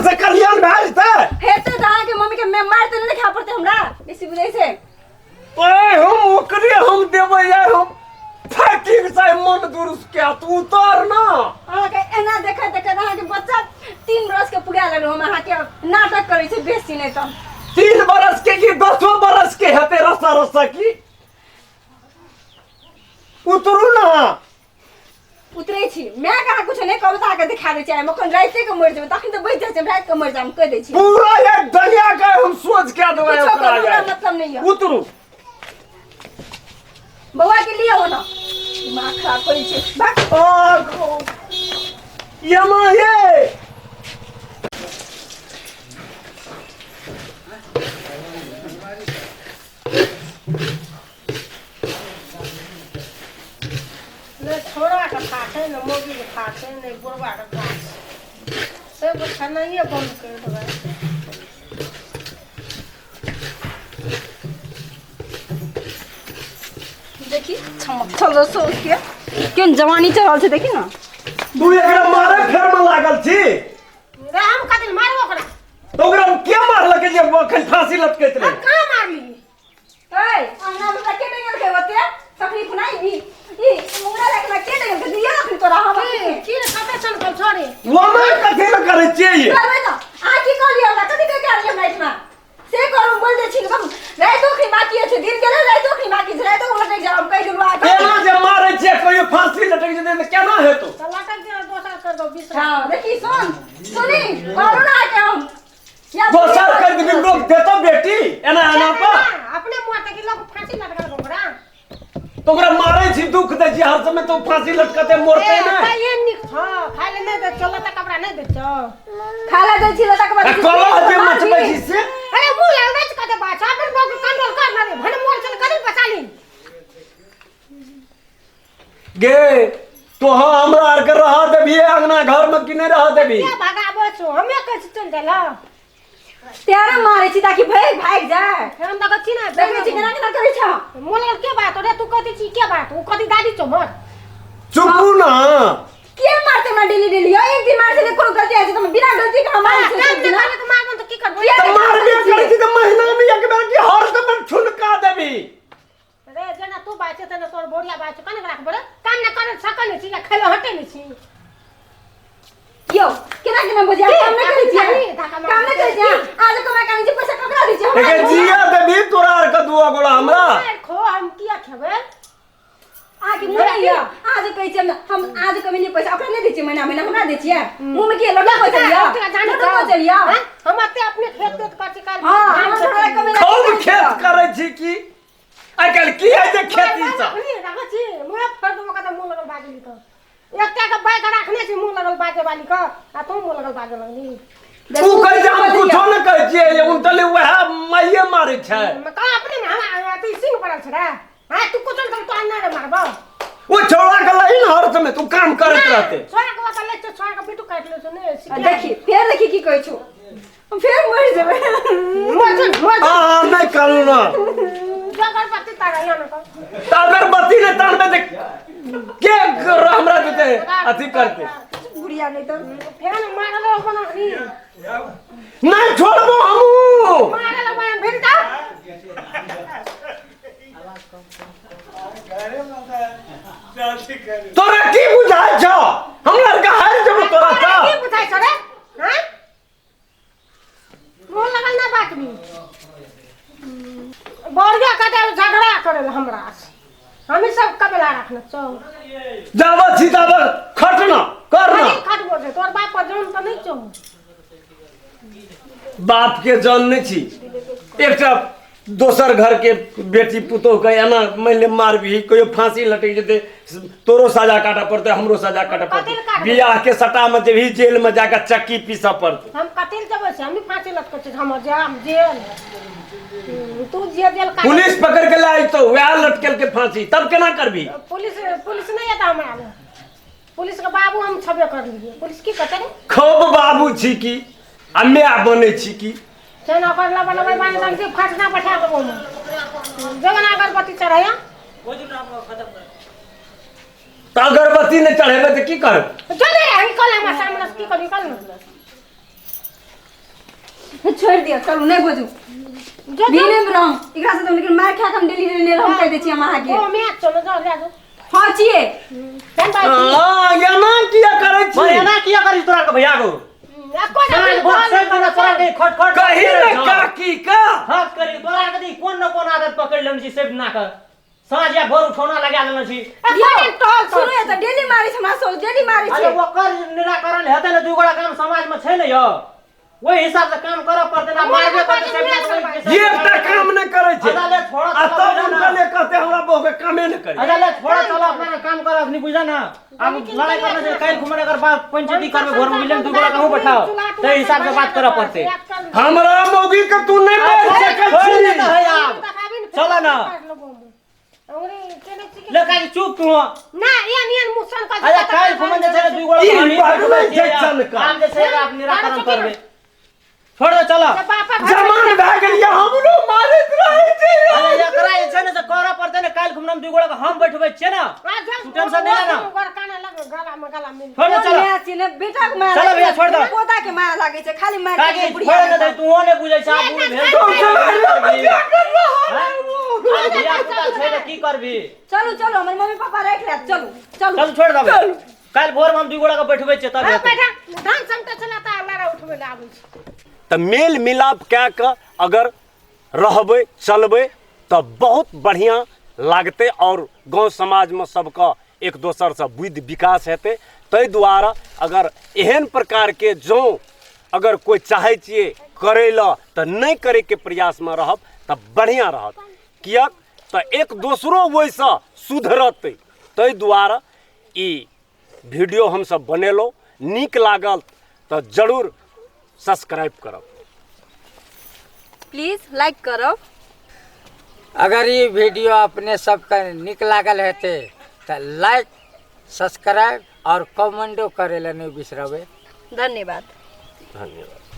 से कल्याण भए जेतै? हेतै तऽ अहाँके मम्मी के मैं मारि तऽ नहि खाय पड़तै हमरा, बेसी बुझै छै। ओए हम ओकरे हम देबै आइ, हम फाटी के चाहे मन दुरुस्त के तू उतर ना। अहाँके एना देखैत देखैत अहाँके बच्चा 3 बरस के पुगा लेलहुँ हम। अहाँके नाटक करै छै बेसी, नहि तऽ 3 बरस के कि 10 बरस के हेतै रस्सा रस्सा की। उतरू ना। उतरै छी माय के, अहाँ कुछो नहि कहबै तऽ अहाँके देखा दै छी। हम अखन रातिए के मरि जेबै तखन तऽ बचि जाइ छी, हम राति के मरि जायब, हम कहि दै छी। पूरा एक डलिया के हम सोच के देबै कुछो ओकरा। करू, हमरा यार। मतलब नहि यऽ। उतरू। बौआ के लिए हो ना, दिमाग खराब करै छै भाग। आ यमा ये नहि छोड़ाके था छै, ने मौगीके था छै, ने बुढ़बाके था छै, सब खेनाइए बन्द करि देबै। देखी चमक चल के केहन जवानी चढ़ल छै, देखी ना। तू एकरा मारे फेर में लागल छी? रे हम कथी मारबो ओकरा? तऽ ओकरा के मारलकै जे अखन फांसी लटकैत हम रहे? कहाँ मारली? ए अंगना में के डेंगल के ओते तकलीफ नहीं ई ई मुंगरा रखना के डेंगल के दिया अखन तोरा हम की की रे कते सन कल छोड़े? वो में कथी लए करै छियै ये? करबै तऽ अहाँ की कहलियै हमरा? कथी कहि के आनलियै हमरा एहिठमा से करू बोल दै छी। हम राइतो अखनी बाकी छै, दिन गेलै, राइतो अखनी बाकी छै, राइतो लटक जाउ, हम कहि देलहुँ अहाँके। केना जे मारै छियै, कहियो फांसी लटक जेतै तऽ केना हेतौ? तऽ लटक जे दोसर कर दो 20। हँ देखी, सुन सुनी करू ना अहाँके हम या दोसर कर देबी, लोक देतौ बेटी एना एना पर? अपने मुँह तक लोग फांसी लटकल ओकरा। तऽ ओकरा मारै छी, दुख दै छी हर समय, तऽ फांसी लटकते मरतै ए ने? खाइए नीक छ, खाइ ले नहि दै छौ, लत्ता कपड़ा नहि दै छौ। खाला दै छी लता के बाद। आ कलह जे मचबै छी से? अरे मुँह लागल रहै छै कते बात छै, अपन बाप के कंट्रोल कर ना रे, भने मोर चल कदी बचा ली। गे तोह हमरा आरके रह देबही अंगना घर में कि नहि रह देबही? के भगाबै छौ? हमे कहै छी चलि जाइ लए। तेरा मारै छी ताकि भागि भागि जाए। हम देखै छी ने। देखै छी केना केना करै छ। मोन लागल के बात रे? तू कथी छी के बात? ओ कथी दादी छौ हमर? चुपू ना। के मारते हमरा डेली डेली? यो एक दिन मारते तऽ कोनो गलती होइ छै तऽ हम बिना गलती के हम मारै काम छियै नहि सब दिना। करबै तऽ मारबो तऽ की करबै? तऽ मारबे करै छी तऽ महीना में एक बेर कि हर समय ठुनका देबही? रे जेना तू बात छै तेना तोर बोरिया बात छै, कने राखबो रे? काम नहि करै सकै नहि छी, खेलो हटे नहि छी। यो केना केना बजिया? काम नहि करै छियै, धक्का मार। काम नहि करै छियै, आज कमाइ कानी छै, पैसा ककरा दै छियै हमरा? एके जिया देबही तोरा आरके दुआ गोला हमरा। मारि खो, हम किया खेबै? अहाँके मुँह नहि यऽ? आज कहै छियै हम आज कमेलियै पैसा ओकरा नहि दै छियै, महीना महीना हमरा दै छियै। मुँहमे के लौटा पैसा लिअ, लौटा पैसा लिअ। हैं? हम एते अपने खेत तेत करै छी काल्हि। हँ हम थोड़ा कमेला। खूब खेत करै छी की? आइ काल्हि की होइ छै खेती सब? राखै छी मुँह फोड़ि देबो कतऽ मुँह लगल बाजली तऽ। एकटा के बाइक राखने छी मुँह लगल बाजे वाली के, आ तू मुँह लगल बाजे लगली। तू कहै छै हम कुछो नहि कहै छियै, उनटले वएह माइये मारै छै। कहाँ अपने ने हम अथी सिंह पड़ल छै रे। हाँ तू कुछ नहीं, तो ना रे मारबो। ओ छौड़ा के लही ने, हर समय तू काम करैत रहते। छोड़ा के ओतऽ ले छौ, छोड़ा के बिटू काटि ले छौ ने। देखी फेर, देखी की कहै छौ, हम फेर मरि जेबै। मर जो, मर जो। हाँ नहि करू ना। जो अगरबत्ती तारा यहाँ ना कर। तऽ अगरबत्ती नहि तानबै तऽ के हमरा देतै अथी करतै? बुढ़िया नहि तऽ फेर मारल अपन अखनी। नहि छोड़बो हमहूँ। मारल अपन भेट जा। तोरा की बुझाइ छौ, हमरा आरके हारि जेबो तोरा की तऽ? बुझाइ छौ रे? हाँ मोन लगल ना बात भी बढ़िया कटे झगड़ा करे हमरा से, हमी सब कबेला रखने छौ। जाबऽ छी ताबऽ खटना करना। कथी खटबो छै? तोर बाप पर जान तऽ नहि छौ। बाप के जान नहि छी, एकटा दोसर घर के बेटी पुतोह के एना मानि ले मारबही, कहियो फांसी लटकि जेतै, तोरो सजा काटऽ पड़तै, हमरो सजा काटऽ कथी पड़तै। लए काटबै? बियाह के सटा में जेबही, जेल में जाके चक्की पीसऽ पड़तै। हम कथी लए जेबै से? हमी फांसी लटकै छी, हम जाम जेल, तू जे जेल काट। पुलिस पकड़ के लाय तो वएह लटकेल के फांसी, तब केना करबी? पुलिस पुलिस नहीं आता हमरा लग। पुलिस के बाबू हम छबे कर लिए, पुलिस की करते रे? खूब बाबू छी की आ माय बनै छी की? चना पर लबा लबा बांध दन से फाटना पठा देबो हम। जगन अगरबत्ती चढ़ाया। तऽ अगरबत्ती नहि चढ़ेबै तऽ की करब? चले रे, निकल हमरा सामने से, की करी? निकल ना। छोड़ि दिअ, चलू नहि बजू। दिने में रहम एकरा से, लेकिन मार खा के हम डेली डेली रहम, कहि दै छी हम अहाँके। ओ मैं चलो जाओ ले जाओ। हँ छियै। हाँ, एना किया करै छी? एना किया करी तोरा के भैया गो? साँझ भोर सब दिना तोरा के खट खट कही ने काकी का हक करी तोरा के दी कोन न कोन आदत पकड़ लेने छी, सब ना के साँझ या भोर उठौना लगा देने छी। सुनू, तऽ डेली मारै छै हमरा साउस, डेली मारै अरे छै। ओकर निराकरण हेतै ने, दू गोटा काम समाज में छै ने यौ, ओहि हिसाब से काम करऽ पड़तै ना, मारबे करतै सब दिना तऽ ओहि ये एकटा काम नहि करै छै अच्छा ले छोड़ा, आ चलो तब बुझा हुनका ना। ले कहते हमरा बहू के कामे नहि करै। अच्छा ले छोड़ा, चलो अपना काम कर अखनी, बुझा ना? आब लड़ाई करना छै काल्हि घुमने अगर बात पंचायती करबै घर में मिलन दू गोटा कहूँ बैठाओ, ताहि हिसाब से बात करऽ पड़तै। हमरा मौगी के तू नहि मारि सकै छोड़ छी। दे तऽ है आब चल ना। ले काकी चुप तू। ना एहन एहन मुसन कर। अच्छा काल्हि घुमन जे छै ने दू गोटा ई हमही बात बैठबै नहि छै छियै। चनका। आब जे छै आब निराकरण करबै, छोड़ दे चल। जमान भए गेलियै, हमरो मारैत रहै छै। अरे एकरा जे छै ने से करऽ पड़तै ने, काल्हि घुमना दू गोटा के हम बैठबै छियै ने, तू टेंशन नहि ले ना। छोड़ दे चल। माय छी ने, बेटा के माया चलो लागै भैया, छै, छोड़ दो। पोता के माया लागै छै, खाली मार काकी के छोड़ दे, तू नहि बुझै छै, आब बूढ़ भेल धिया पुता छै ने, की करबी? चलू चलू, हमर मम्मी पापा राखि लेत, चलू चलू। चल छोड़ देबै, काल्हि भोर में हम दू गोटा के बैठबै छियै तब हेतै। धान समटे छला तऽ लड़ा उठबै लए आबै छै। तऽ मेल मिलाप कए कऽ अगर रहबै चलबै तऽ बहुत बढ़िआँ लागतै आओर गाँव समाजमे सबके एक दोसरसँ बुद्धि विकास हेतै। ताहि दुआरे अगर एहन प्रकारके जँ अगर कोइ चाहै छियै करै लए तऽ नहि करैके प्रयासमे रहब तऽ बढ़िआँ रहत, किएक तऽ एक दोसरो ओहिसँ सुधरतै। ताहि दुआरे ई वीडियो हमसब बनेलहुँ, नीक लागल तऽ जरूर सब्सक्राइब करब, प्लीज लाइक करब। अगर ई वीडियो अपने सबके नीक लागल हेतै तऽ लाइक, सब्सक्राइब और कमेंटो करे ला नहीं बिसरबै। धन्यवाद। धन्यवाद।